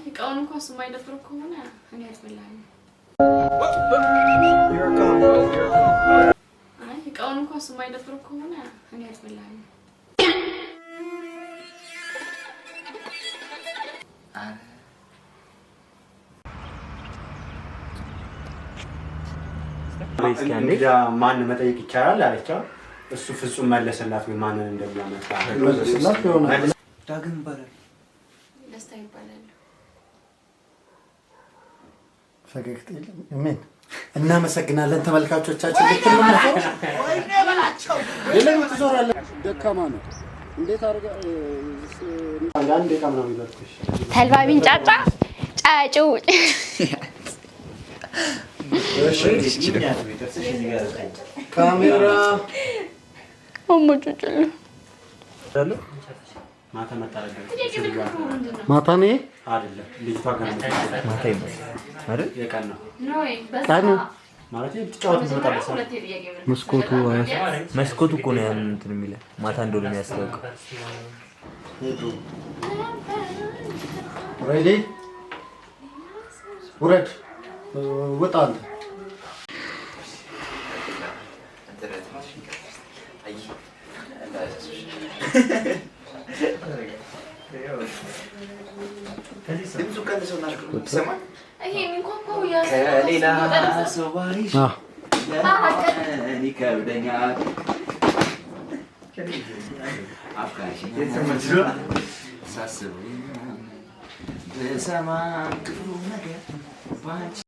እቃውን እንኳን እሱ የማይደፍረው ከሆነ እኔ አጥብልሃለሁ። አይ እቃውን እንኳን እሱ የማይደፍረው ከሆነ እኔ አጥብልሃለሁ። እንግዳ ማን መጠየቅ ይቻላል አለቻው። እሱ ፍጹም መለሰላት ወይ ማንን እንደሚያመጣ መለሰላት ይሆናል። ዳግም ይባላል። ደስታ ይባላል። ፈገግታ የለም። ምን እናመሰግናለን ተመልካቾቻችን። ልትል ነው ሌላ ትዞራለህ። ደካማ ነው። እንዴት አድርገህ አንድ ደቂቃ ምናምን ይበልጥሽ። ተልባ ቢንጫጫ ጫጩ። ካሜራ ማታ መጣረግ ማታ ነው አይደለም? ልጅቷ ገና ማታ ይመስላል አይደል? የቀን ነው ቀን ማለት ትጫወት ትመጣለች። መስኮቱ መስኮቱ እኮ ነው ያን እንትን የሚለው ማታ እንደሆነ የሚያስታውቀው። Ready ውረድ፣ ውጣ አንተ። ከሌላ ሰው ባይሽ ይከብደኛል። ሳስበው ብሰማም ክፉ ነገር ባንቺ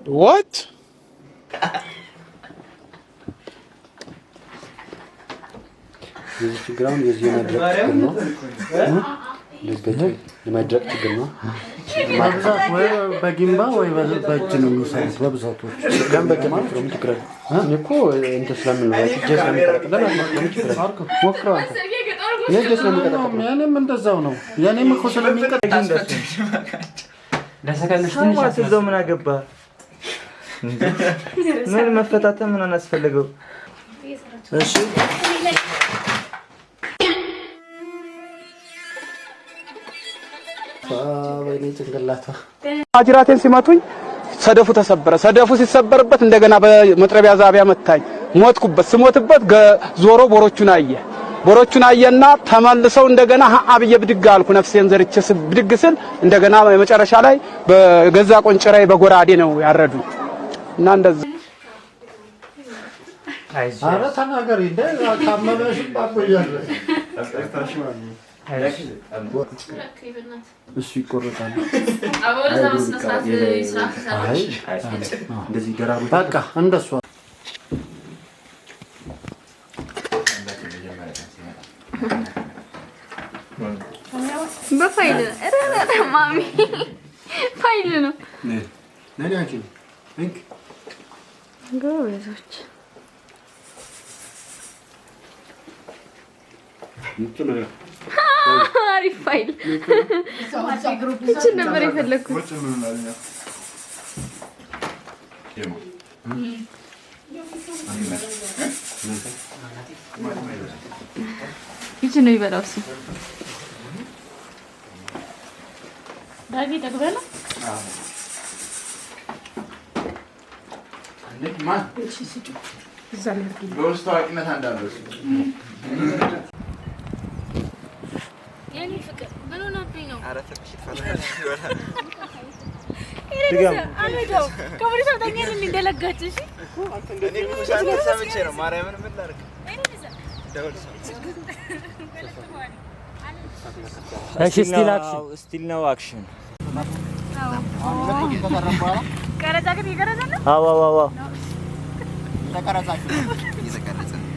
What? የዚህ ችግር አሁን የዚህ የመድረቅ ችግር ነው። የመድረቅ ችግር ነው። በብዛት ወይ በጊምባ ወይ በእጅ ነው የሚሰሩት። በብዛቶች ለምን በእጅ ማለት ነው? ምን ችግር አለ? እኔ እኮ እንትን ስለምን ነው እጄ ስለሚቀጠቅጥ ለምን አትሞክረውም? ምን ችግር አለ? ሞክረው አንተ። እኔ እጄ ስለሚቀጠቅጥ ነው። የእኔም እንደዛው ነው። የእኔም እኮ ስለሚንቀጠቅጥ ሰማት እዛው ምን አገባ? ምን መፈታተን ምን አስፈለገው? እሺ ወይኔ ጭንቅላቷ። ማጅራቴን ሲመቱኝ ሰደፉ ተሰበረ። ሰደፉ ሲሰበርበት እንደገና በመጥረቢያ ዛቢያ መታኝ። ሞትኩበት። ስሞትበት ዞሮ ቦሮቹን አየ። ቦሮቹን አየና ተመልሰው እንደገና አብዬ ብድግ አልኩ። ነፍሴን ዘርቼ ብድግ ስል እንደገና የመጨረሻ ላይ በገዛ ቆንጭራዬ በጎራዴ ነው ያረዱ እና እንደዛ። ኧረ ተናገሪ እንደ ካመመሽ ባቆያለሁ። እሱ ይቆረጣል። እንደዚህ ገራሩ በቃ እንደሷ በፋይል ነው ማሚ፣ ፋይል ነው። ጎበዞች። አሪፍ ፋይል ይችን ነበር የፈለግኩት። ይችን ነው ይበላው እሱ። ዳጊ ጠግበህ ነው? በውስጥ ታዋቂነት አንዳንዱ የኔ ፍቅር ምን ሆነብኝ ነው? ሰምቼ ነው ማርያምን ምን ላድርግ? እሺ still ነው action። ቀረጻ ግን እየቀረጸ ነው። አዎ አዎ አዎ እየተቀረጸ ነው።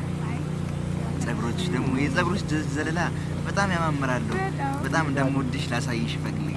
ፀጉሮች ደግሞ የፀጉሮች ዘለላ በጣም ያማምራሉ። በጣም እንደምወድሽ ላሳይሽ እፈልጋለሁ።